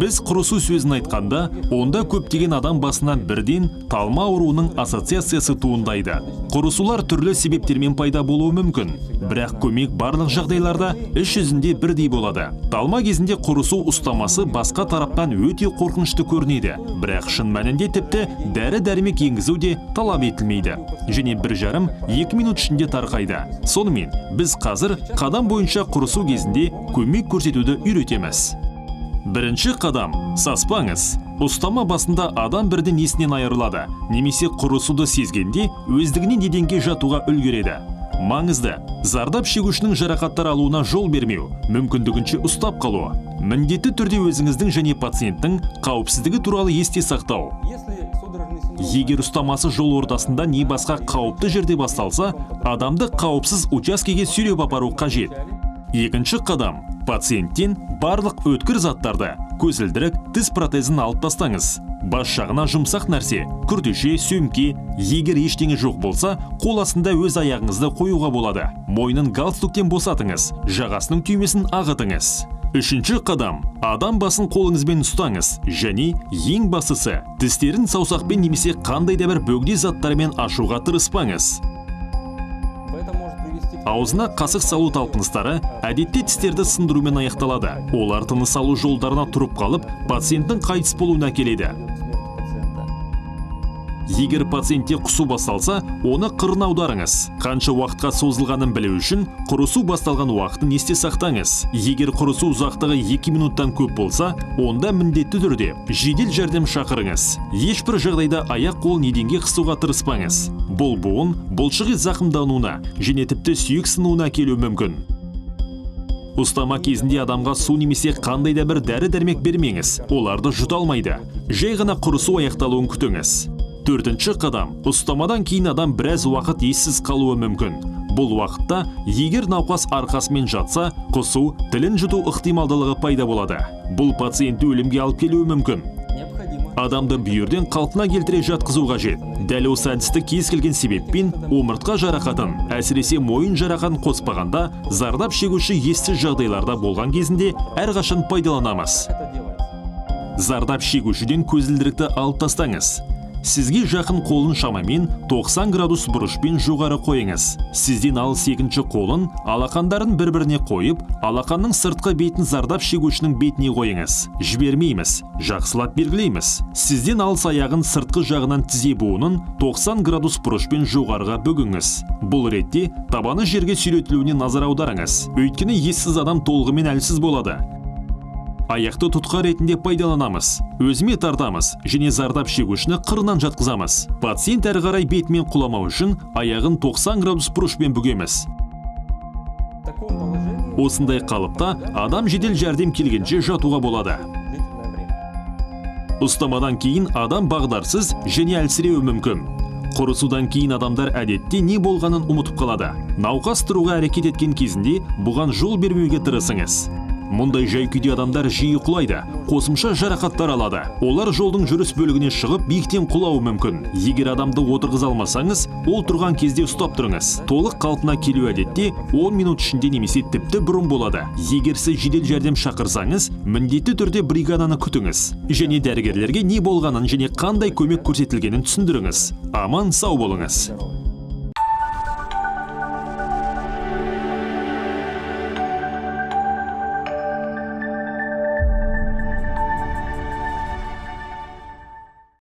Біз құрысу сөзін айтқанда, онда көптеген адам басына бірден талма ауруының ассоциациясы туындайды. Құрысулар түрлі себептермен пайда болуы мүмкін, бірақ көмек барлық жағдайларда іс жүзінде бірдей болады. Талма кезінде құрысу ұстамасы басқа тараптан өте қорқынышты көрінеді, бірақ шын мәнінде тіпті дәрі-дәрмек енгізу де талап етілмейді және 1,5-2 минут ішінде тарқайды. Сонымен, біз қазір қадам бойынша құрысу кезінде көмек көрсетуді үйретеміз. Бірінші қадам – саспаңыз. Ұстама басында адам бірден есінен айырылады, немесе құрысуды сезгенде өздігінен еденге жатуға үлгереді. Маңызды: зардап шегушінің жарақаттар алуына жол бермеу, мүмкіндігінше ұстап қалу. Міндетті түрде өзіңіздің және пациенттің қауіпсіздігі туралы есте сақтау. Егер ұстамасы жол ортасында не басқа қауіпті жерде басталса, адамды қауіпсіз учаскеге сүйреп апару қажет. Екінші қадам – пациенттен барлық өткір заттарды, көзілдірік, тіс протезін алып тастаңыз. Бас жағына жұмсақ нәрсе, күртеше, сөмке, егер ештеңе жоқ болса, қол астында өз аяғыңызды қоюға болады. Мойнын галстуктен босатыңыз, жағасының түймесін ағытыңыз. Үшінші қадам – адам басын қолыңызбен ұстаңыз және ең бастысы, тістерін саусақпен немесе қандай да бір бөгде заттармен ашуға тырыспаңыз. Аузына қасық салу талпыныстары әдетте тістерді сындырумен аяқталады. Олар тыныс алу жолдарына тұрып қалып, пациенттің қайтыс болуына әкеледі. Егер пациентте құсу басталса, оны қырына аударыңыз. Қанша уақытқа созылғанын білу үшін құрысу басталған уақытын есте сақтаңыз. Егер құрысу ұзақтығы 2 минуттан көп болса, онда міндетті түрде жедел жәрдем шақырыңыз. Ешбір жағдайда аяқ қолын еденге қысуға тырыспаңыз. Бұл буын бұлшық ет зақымдануына және тіпті сүйек сынуына әкелуі мүмкін. Ұстама кезінде адамға су немесе қандай да бір дәрі-дәрмек бермеңіз. Оларды жұта алмайды. Жай ғана құрысу аяқталуын күтіңіз. Төртінші қадам. Ұстамадан кейін адам біраз уақыт ессіз қалуы мүмкін. Бұл уақытта егер науқас арқасымен жатса, құсу, тілін жұту ықтималдылығы пайда болады. Бұл пациентті өлімге алып келуі мүмкін. Адамды бүйірден қалпына келтіре жатқызу қажет. Дәл осы әдісті кез келген себеппен омыртқа жарақатын, әсіресе мойын жарақатын қоспағанда, зардап шегуші ессіз жағдайларда болған кезінде әрқашан пайдаланамыз. Зардап шегушіден көзілдірікті алып тастаңыз. Сізге жақын қолын шамамен 90 градус бұрышпен жоғары қойыңыз. Сізден алыс екінші қолын алақандарын бір-біріне қойып, алақанның сыртқы бетін зардап шегушінің бетіне қойыңыз. Жібермейміз, жақсылап белгілейміз. Сізден алыс аяғын сыртқы жағынан тізе буынын 90 градус бұрышпен жоғарыға бүгіңіз. Бұл ретте табаны жерге сүйретілуіне назар аударыңыз. Өйткені ессіз адам толығымен әлсіз болады. Аяқты тұтқа ретінде пайдаланамыз. Өзіме тартамыз және зардап шегушіні қырынан жатқызамыз. Пациент әрі қарай бетімен құламау үшін аяғын 90 градус бұрышпен бүгеміз. Осындай қалыпта адам жедел жәрдем келгенше жатуға болады. Ұстамадан кейін адам бағдарсыз және әлсіреуі мүмкін. Құрысудан кейін адамдар әдетте не болғанын ұмытып қалады. Науқас тұруға әрекет еткен кезінде бұған жол бермеуге тырысыңыз. Мұндай жай күйде адамдар жиі құлайды, қосымша жарақаттар алады. Олар жолдың жүріс бөлігіне шығып, биіктен құлауы мүмкін. Егер адамды отырғыза алмасаңыз, ол тұрған кезде ұстап тұрыңыз. Толық қалпына келу әдетте 10 минут ішінде немесе тіпті бұрын болады. Егер сіз жедел жәрдем шақырсаңыз, міндетті түрде бригаданы күтіңіз. Және дәрігерлерге не болғанын және қандай көмек көрсетілгенін түсіндіріңіз. Аман сау болыңыз.